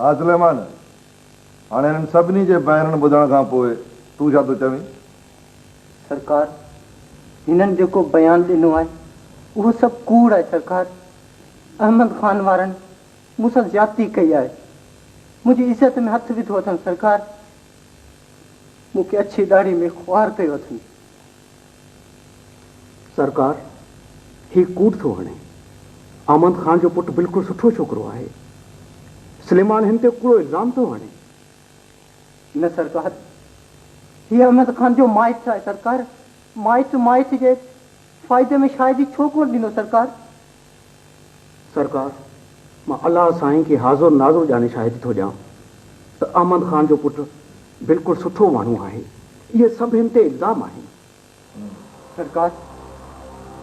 ها سليمان، هاڻي هنن سڀني جي بيانن ٻڌڻ کان پوء تون ڇا ٿو چوين؟ سرڪار، هنن جيڪو بيان ڏنو آهي، اهو سڀ ڪوڙ آهي سرڪار. احمد خان وارن مون سان زيادتي ڪئي آهي. منهنجي عزت ۾ هٿ وڌو اٿن سرڪار. مون کي اڇي ڏاڙهي ۾ خوار ڪيو اٿن. سرڪار، هي ڪوڙ ٿو هڻي. احمد خان جو پٽ بلڪل سٺو ڇوڪرو آهي. سليمان هن تي ڪوڙو الزام ٿو هڻي. نه سرڪار، هي احمد خان جو مائٽ آهي سرڪار. مائٽ مائٽ جي فائدي ۾ شاهدي ڇو ڪونه ڏيندو سرڪار؟ سرڪار، مان الله سائين کي حاضر ناظر ڄاڻي شاهدي ٿو ڏيان ته احمد خان جو پٽ بلڪل سٺو ماڻهو آهي. اهي سڀ هن تي الزام آهن. سرڪار،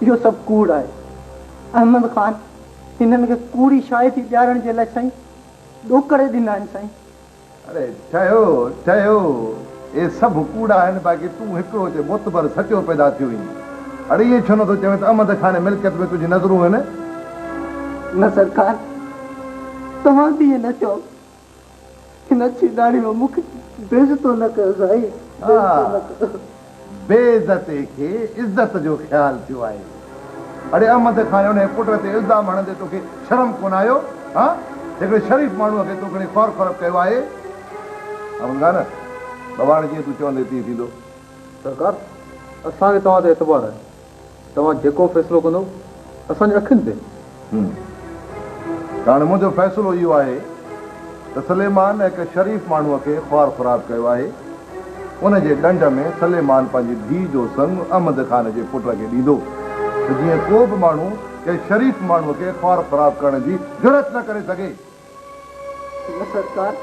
اهو سڀ ڪوڙ آهي. احمد خان هنن کي ڪوڙي شاهدي ڏيارڻ جي لاء سائين ڏوڪڙ ڏنا آهن سائين. اڙي ٺهيو ٺهيو، اهي سڀ ڪوڙا آهن، باقي تون هڪڙو هتي معتبر سچو پيدا ٿيو آهين. اڙي ائين ڇو نٿو چوين ته احمد خان ملڪيت ۾ تنهنجي نظرون آهن؟ نه سرڪار، توهان به ائين نه چئو. هن اڇي ڏاڙهي ۾ مون کي بيعزتو نه ڪيو سائين، بيعزتو نه ڪيو. بيعزتي کي عزت جو خيال ٿيو آهي. اڙي احمد خان انهيء پٽ تي الزام هڻندي توکي شرم ڪونه آيو؟ ها؟ هڪڙي شريف ماڻهوء کي تو کڻي خوار خراب ڪيو آهي. احمد خان، بابا هاڻي جيئن تون چوندين تيئن ٿيندو. سرڪار، اسان کي توهان تي اعتبار آهي. توهان جيڪو فيصلو ڪندؤ، اسان جي اکين تي. هم. ته هاڻي منهنجو فيصلو اهو آهي ته سليمان هڪ شريف ماڻهوء کي خوار خراب ڪيو آهي. ان جي ڏنڊ ۾ سليمان پنهنجي ڌيء جو سڱ احمد خان جي پٽ کي ڏيندو ته جيئن ڪو به ماڻهو ڪنهن شريف ماڻهوء کي خوار خراب ڪرڻ جي جرئت نه ڪري سگهي. نه سرڪار،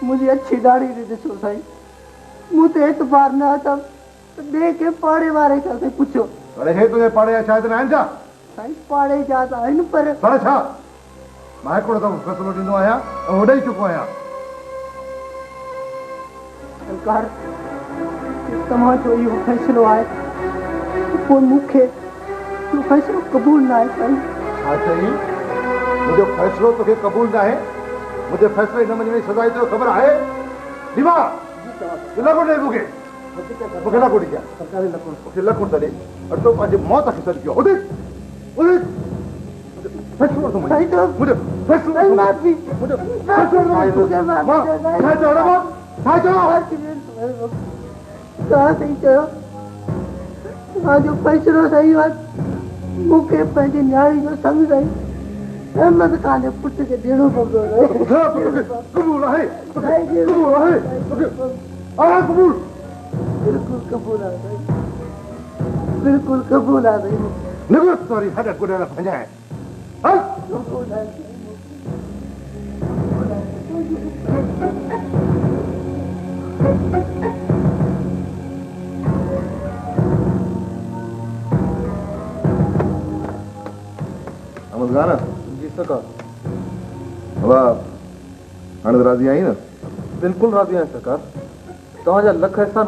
منهنجي اڇي ڏاڙهي ڏي ڏسو سائين، مون تي اعتبار نه اٿم ته ٻئي ڪنهن پاڙي واري کان سائين پڇو. اڙي هي تنهنجي پاڙي جا شاهد نه آهن ڇا؟ سائين پاڙي جا ته آهن پر. پر ڇا؟ مان هڪڙو دفعو فيصلو ڏيندو آهيان ۽ اهو ڏئي چڪو آهيان. سرڪار، جي توهان جو اهو فيصلو آهي ته پوء مون کي اهو فيصلو قبول ناهي سائين. ڇا چيئي؟ منهنجو فيصلو توکي قبول ناهي؟ منهنجي فيصلي نه مڃڻ جي سزا جي توکي خبر آهي؟ ديوا! اهو لغو ڏي مون کي. مون کي لڪو ڏي ڪيا. مون کي لڪو ته ڏي. اڙي تو پنهنجي موت کي سڏ ڪيو. اٿي! اٿي! فيصلو نٿو مڃين. منهنجو فيصلو نٿو مڃين. منهنجو فيصلو نٿو مڃين. مان ڇا چيو اڙي مان ڇا چيو؟ توهان صحيح چيو. توهان جو فيصلو صحيح آهي. مون کي پنهنجي نياڻي جو سڱ سائين احمد خان جي پٽ کي ڏيڻو پوندو. ٻڌاء توکي قبول آهي؟ توکي قبول آهي؟ توکي آهي قبول؟ بلڪل قبول آهي سائين. بلڪل قبول آهي سائين مون کي. نگرت واري هڏ گڏ نه ڀڃائين. هل. قبول آهي سائين مون کي. قبول آهي. احمد خان. جي سرڪار. بابا هاڻي ته راضي آهين نه؟ بلڪل راضي آهيان سرڪار. توهان جا لک احسان.